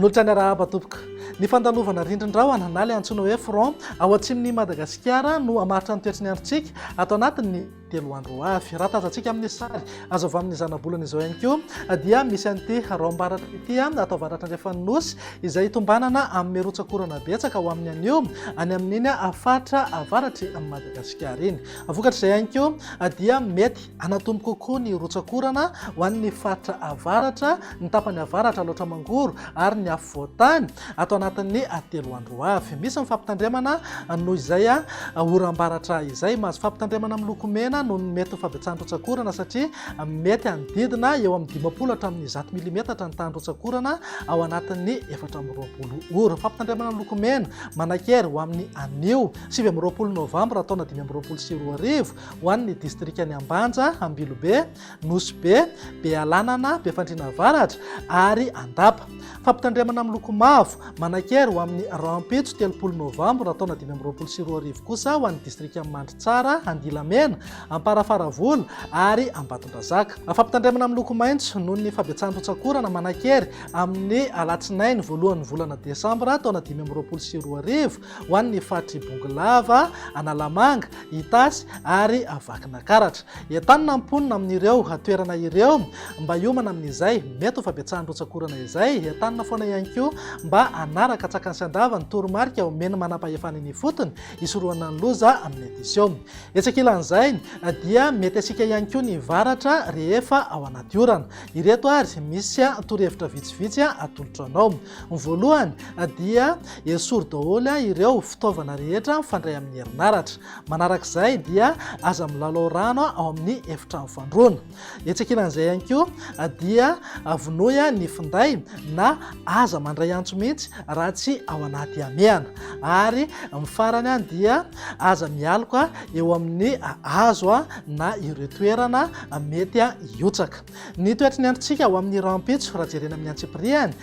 Manolotra ny arahaba tompoko. Ny fandalovana rindrin-drahona na ilay antsoina hoe front ao atsimon'i Madagasikara no hamaritra ny toetry ny androntsika ato anatin'ny telo andro ho avy. Raha tazantsika amin'ny sary azo avy amin'ny zanabolana izao ihany koa dia misy an'ity rahom-baratra ity ato avaratra andrefan'ny Nosy izay tombanana amin'ny rotsak'orana betsaka ho amin'ny anio any amin'iny faritra avaratr'i Madagasikara iny. Vokatr'izay ihany koa dia mety hanatombo kokoa ny rotsak'orana ho an'ny faritra avaratra, ny tapany avaratra Alaotra Mangoro ary ny afovoan-tany ato anatin'ny telo andro ho avy. Misy ny fampitandremana noho izay oram-baratra izay. Mahazo fampitandremana miloko mena noho ny mety ho fahabetsahan'ny rotsak'orana satria mety hanodidina eo amin'ny 50 hatramin'ny 100 milimetatra ny tahan'ny rotsak'orana ao anatin'ny 24 ora. Fampitandremana miloko mena manan-kery ho amin'ny anio 29 novambra taona 2025 ho an'ny distrikan'i Ambanja, Ambilobe, Nosy Be, Bealanana, Befandriana Avaratra ary Andapa. Fampitandremana miloko mavo, manan-kery ho amin'ny rahampitso 30 novambra taona 2025 kosa ho an'ny distrikan'i Mandritsara, Andilamena, Amparafaravola ary Ambatondrazaka. Fampitandremana miloko maitso noho ny fahabetsahan'ny rotsak'orana manan-kery amin'ny alatsinainy voalohan'ny volana desambra taona 2025 ho an'ny faritr'i Bongolava, Analamanga, Itasy ary Vakinakaratra. Entanina ny mponina amin'ireo toerana ireo mba hiomana amin'izay mety ho fabetsahan'ny rotsak'orana izay. Entanina foana ihany koa mba hanaraka an-tsakany sy an-davany ny toromarika omen'ny manampahefana eny ifotony hisorohana ny loza amin'ny edisiô. Etsy ankilan'izay dia mety hasiaka ihany koa ny varatra rehefa ao anaty orana. Ireto ary misy torohevitra vitsivitsy atolotro anao. Ny voalohany dia esory daholo ireo fitaovana rehetra mifandray amin'ny herinaratra. Manarak'izay dia aza milalao rano ao amin'ny efitrano fandroana. Etsy ankilan'izay ihany koa dia vonoy ny finday na aza mandray antso mihitsy raha tsy ao anaty hamehana. Ary ny farany dia aza mialoka eo amin'ny hazo na ireo toerana mety hiotsaka. Ny toetry ny androntsika ho amin'ny rahampitso, raha jerena amin'ny antsipiriany,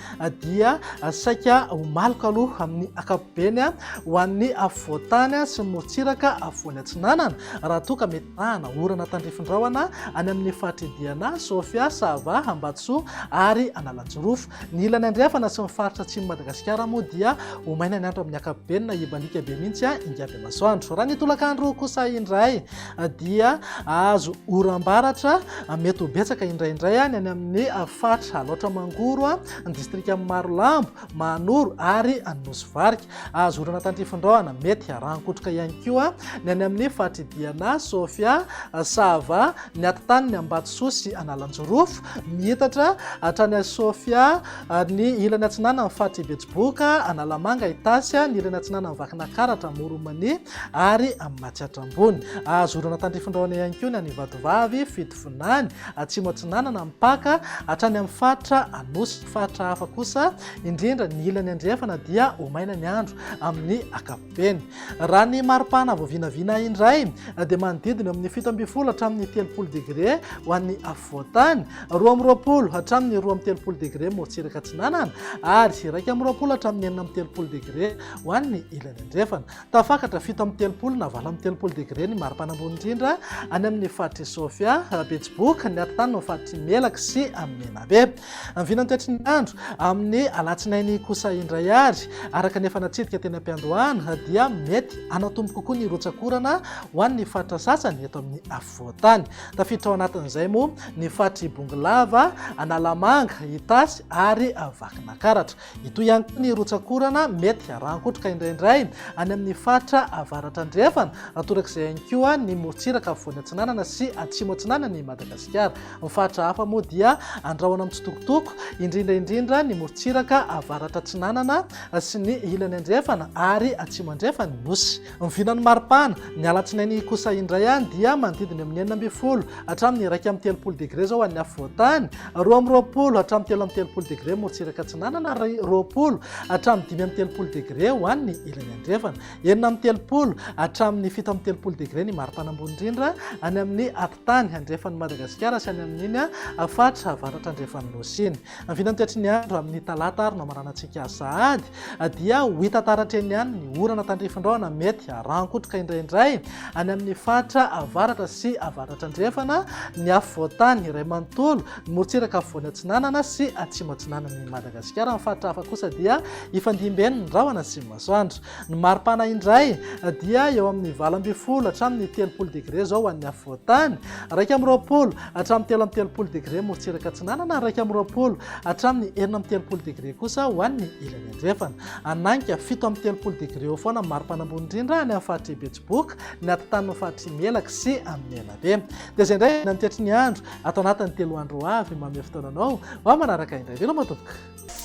dia saika ho maloka aloha amin'ny ankapobeny ho an'ny afovoan-tany sy ny morontsiraka afovoany atsinanana, raha toa ka mety arahana orana tandrifin-drahona any amin'ny faritr'i Diana, Sofia, Sava, Ambatosoa ary Analanjirofo. Ny ilany andrefana sy ny faritra atsimon'i Madagasikara moa dia ho maina ny andro amin'ny ankapobeny na hibaliaka be mihitsy ingaby masoandro. Raha ny tolakandro kosa indray dia azo oram-baratra mety ho betsaka indraindray ny any amin'ny faritra Alaotra Mangoro, ny distrikan'i Marolambo, Mahanoro ary Nosy Varika. Azo orana tandrifin-drahona mety arahin-kotroka ihany koa ny any amin'ny faritr'i Diana, Sofia, Sava, ny atitaniny Ambatosoa sy Analanjirofo, miitatra hatrany Sofia, ny ilany atsinanan'ny faritr'i Betsiboka, Analamanga, Itasy, ny ilany atsinanan'i Vakinakaratra, Amoron'i ary Matsiatra Ambony. Azo orana tandrifin-drahona ihany koa ny any Vatovavy, Fitovinany, Atsimo Atsinanana, mipaka hatrany amin'ny faritra Anosy. Faritra hafa kosa, indrindra ny ilany andrefana dia ho maina ny andro amin'ny ankapobeny. Raha ny maripana voavinavina indray dia manodidina eo amin'ny 17 hatramin'ny 30 degre ho an'ny afovoan-tany, 22 hatramin'ny 32 degre morontsiraka atsinanana ary 21 hatramin'ny 36 degre ho an'ny ilany andrefana. Tafakatra 37 na 38 degre ny maripana ambony indrindra any amin'ny faritr'i Sofia, Betsiboka, ny atitany ny faritr'i Melaky sy Menabe. Ny vinantoetry ny andro amin'ny alatsinainy kosa indray ary, araka ny efa natsidika teny am-piandohana, dia mety hanatombo kokoa ny rotsak'orana ho an'ny faritra sasany eto amin'ny afovoan-tany. Tafiditra ao anatin'izay moa ny faritr'i Bongolava, Analamanga, Itasy ary Vakinakaratra. Hitohy ihany koa ny rotsak'orana mety harankotroka indraindray any amin'ny faritra avaratra andrefana, torak'izay ihany koa ny morontsiraka afovoany atsinanana sy atsimo atsinanan'i Madagasikara. Ny faritra hafa moa dia andrahona mitsitokotoko, indrindra indrindra ny morontsiraka avaratra atsinanana sy ny ilany andrefana ary atsimo andrefan'ny Nosy. Ny vinan'ny maripana, ny alatsinainy kosa indray any dia manodidina eo amin'ny 16 hatramin'ny 31 degre izao ho an'ny afovoan-tany, 22 hatramin'ny 33 degre morontsiraka atsinanana ary 20. hatramin'ny 35 degre ho an'ny ilany andrefana. 36 hatramin'ny 37 degre ny maripana ambony indrindra any amin'ny atitany andrefan'i Madagasikara sy any amin'iny faritra avaratra andrefan'ny Nosy iny. Ny vinan'ny toetry ny andro amin'ny talata ary no hamaranantsika azy sahady dia ho hita taratra eny ihany ny orana tandrifin-drahona mety haran-kotroka indraindray any amin'ny faritra avaratra sy avaratra andrefana, ny afovoan-tany iray manontolo, ny morontsiraka afovoany atsinanana sy atsimo atsinanan'i Madagasikara. Ny faritra hafa kosa dia hifandimby eny ny rahona sy ny masoandro. Ny maripana indray dia eo amin'ny 18 hatramin'ny 30 degre izao ho an'ny afovoan-tany, 21 hatramin'ny 33 degre morontsiraka atsinanana ary 21 hatramin'ny 36 degre kosa ho an'ny ilany andrefana. Hanainga 37 degre eo foana ny maripana ambony indrindra any amin'ny faritr'i Betsiboka, ny atitan'ny faritr'i Melaky sy Menabe. Dia izay indray ny toetry ny andro ato anatin'ny telo andro ho avy. Manome fotoana anao ho amin'ny manaraka indray. Veloma tompoko.